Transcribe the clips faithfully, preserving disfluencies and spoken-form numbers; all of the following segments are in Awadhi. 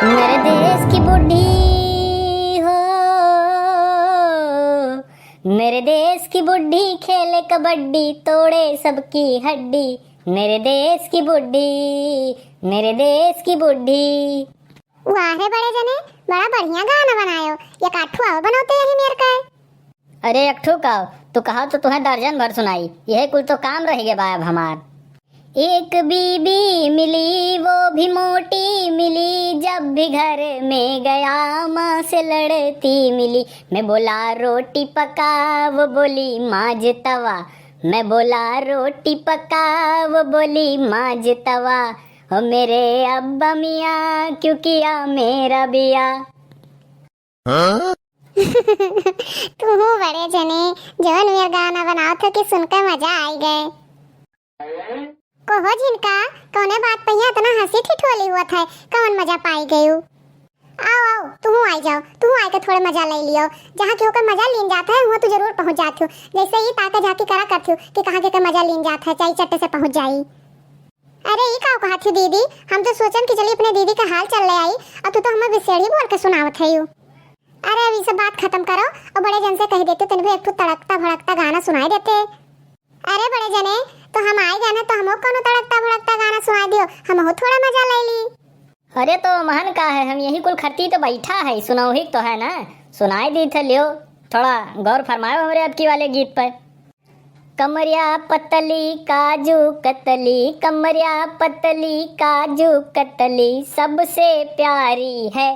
मेरे देश की बुढ़ी हो, मेरे देश की बुढ़ी खेले कबड्डी, तोड़े सबकी हड्डी। मेरे देश की बुढ़ी, मेरे देश की बुढ़ी। वाह रे बड़े जने, बड़ा बढ़िया गाना बनायो। एक आठू आओ बनौते यही मेर का। अरे एक ठो का, तू कहा तो तुहें दर्जन भर सुनाई, यही कुल तो काम रह गए बा अब हमार। एक बीबी मिली, वो भी मोटी मिली, जब भी घर में गया, माँ से लड़ती मिली। मैं बोला, "रोटी पका," वो बोली, "माज तवा।" मैं बोला, "रोटी पका," वो बोली, "माज तवा।" ओ मेरे अब्बा मियाँ, क्यों किया मेरा बिया? हाँ? तू हूँ बड़े जने, जवन मेर गाना बनावत हो कि सुनकर मजा आई गए। कहो झिनका, कौने बात पहिया इतना हँसी ठिठोली हुआ था, कौन मजा पाई गयू? आओ, आओ, तू हूँ आई जाओ, तू हूँ आके थोड़े मजा ले लियो। जहाँ केहू के मजा लीन जात है, वहाँ तू जरूर पहुँच जात हो। जैसे ही ताका झाकी करा करत हो कि कहाँ के, के मजा लीन जात है, चाहे चट्टे से पहुँच जाई। अरे, ई का कहत ही दीदी? हम तो सोचन कि चली अपने दीदी का हाल चाल ले आई, और तू तो हमें बिसेड़ी बोल के सुनावत है यू। अरे, अब ई सब बात खत्म करो और बड़े जन से कह देते, तनिको एक ठो तड़कता भड़कता गाना सुनाई देते। अरे बड़े जने, तो हम आए गए ना, तो हमको कोनो तड़कता भड़कता गाना सुनाई दियो, हमहू थोड़ा मजा ले ली। अरे, तो महन का है, हम यही कुल खरती तो बैठा है, सुनौही तो है ना, सुनाई दी थे, लियो, थोड़ा गौर फरमायो हमरे अबकी वाले गीत पर। कमरिया पतली काजू कतली, कमरिया पतली काजू कतली, सबसे प्यारी है,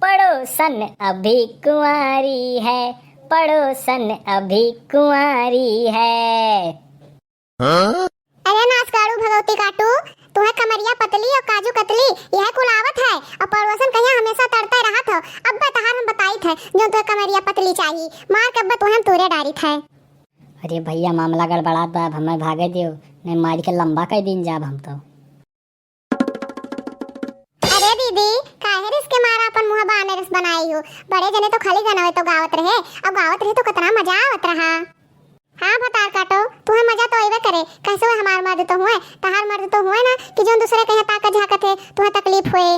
पड़ोसन अभी कुंवारी है, पड़ोसन अभी कुंवारी है। हाँ? अरे नास काड़ू भगवती काटू, तुहे कमरिया पतली और काजू कतली, यह कुल आवत है, और पड़ोसन कहिया हमेशा तड़ते रहत हो। अब्बा तहार हम बताइत है, जो तुहे कमरिया पतली चाही, मार के अब्बा तुहे हम तूरे डारित है। अरे भैया, मामला गड़बड़ात बा, अब हमें भागे दियो, नहीं मार के लंबा कर दीन जाब हम तो। अरे दीदी, काहे रिस के मारा अपन मुँह बाने रिस बनाई हो? बड़े जने तो खाली गनवे तो गावत रहे, अब गावत रहे तो कितना मजा आवत रहा। हाँ भतार काटो, तुहे मजा तो अइबे करे, कैसे हुए हमार मर्द तो हुए, तहार मर्द तो हुए ना कि जो दूसरे के यहाँ ताकत झाकत है, तुहे तकलीफ हुए।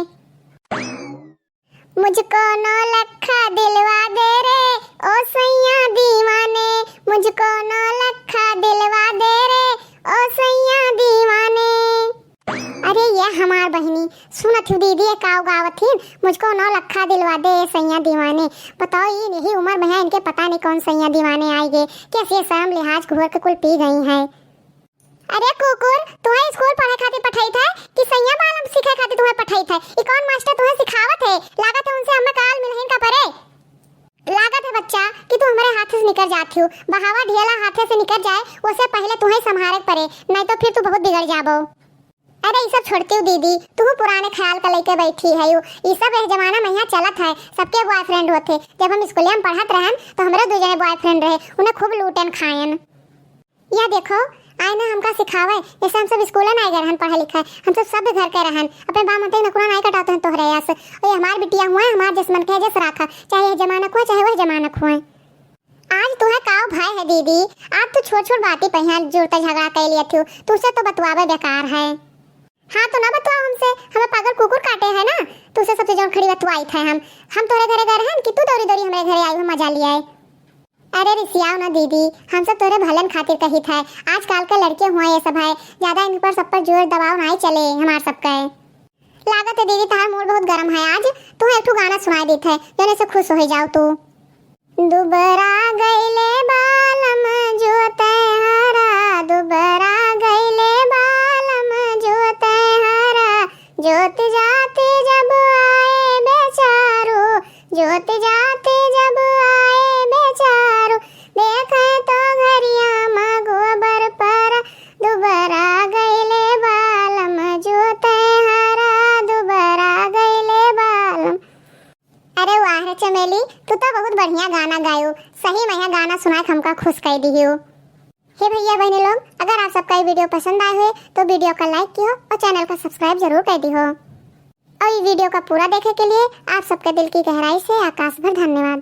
मुझको नौ लखा दिलवा दे रे, ओ सैया दीवाने, मुझको नौ लखा दिलवा दे रे, ओ सैया दीवाने। अरे ये हमार बहिनी, सुनत हूँ दीदी, ये काव गावत हिन, "मुझको नौ लखा दिलवा दे, ए सैया दीवाने।" बताओ, ये यही उम्र में है, इनके पता नहीं कौन सैया दीवाने आएंगे, कैसे शर्म लिहाज घोर के कुल पी गई हैं। अरे कुकुर, तुहे स्कूल पढ़े खातिर पठाई थे कि सैया बालम सीखे खातिर तुहे पठाई थे? ई कौन मास्टर तुहे सिखावत है? लागत है उनसे हमें काल मिलहिन का परे। लागत है बच्चा कि तू हमरे हाथ से निकर जात हो। बहावा ढियला हाथे से निकर जाए, ओसे पहले तुहे संभारे के परे, नहीं तो फिर तू बहुत बिगड़ जाबो। अरे ई सब छोड़ती हूँ दीदी, तू पुराने ख्याल का लेके बैठी है यू। ई सब यह जमाना में यहाँ चलत है, सबके बॉयफ्रेंड होते। जब हम स्कूलिया में पढ़त रहन तो हमरे दो जने बॉयफ्रेंड रहे, उन्हें खूब लूटन खायन। या देखो, आए ना हमका सिखावे, जैसे हम सब स्कूले नाई गए रहन पढ़े लिखे, हम सब सब घर के रहन, अपने बाप मते नकुरा नाई कटाते हैं तोहरे यस। ओए हमार बिटिया हुए, हमार जस मन के जस राखा, चाहे यह जमाना को है, चाहे वह जमाना को है। आज तुहे काव भाई है दीदी, आज तू छोट छोट बाती पहिया जुड़ते झगड़ा कर लिया थी, तुझसे तो बतवावे बेकार है। हाँ तो ना बतवाओ हमसे, हमें पागल कुकुर काटे है ना, तुझसे सबसे जौन खड़ी बतवाई थे हम, हम तोहरे घरे गए रहन कि तू दौड़ी दौड़ी हमारे घरे आई हो मजा लिया है। अरे रिसियाओ ना दीदी, हम सब तोरे भलन खातिर कहित है। आजकल के लड़के हुआ ये सब है, ज्यादा इन पर सब पर जोर दबाव नाई चले हमार सब के। लागत है दीदी तहार मूड बहुत गरम है आज, तू एक ठो गाना सुनाई देत है, जौने से खुश हो जाओ तू। दुबरा गईले बालम जो तैहारा, दुबरा गईले बालम जो तैहारा, जोत जाते जब आए बेचारो, जोत जाते जब आए बेचारो, देखे तो घरिया मा गोबर परा, दुबरा गईले बालम जो तैहारा, दुबरा गईले बालम। अरे वाह रे चमेली, तू तो बहुत बढ़िया गाना गायो, सही में यह गाना सुना के हमका खुश कर दियो। हे भैया बहनी लोग, अगर आप सबका ये वीडियो पसंद आए हुए तो वीडियो का लाइक कियो और चैनल का सब्सक्राइब जरूर कर दियो। और ये वीडियो का पूरा देखे के लिए आप सबके दिल की गहराई से आकाश भर धन्यवाद।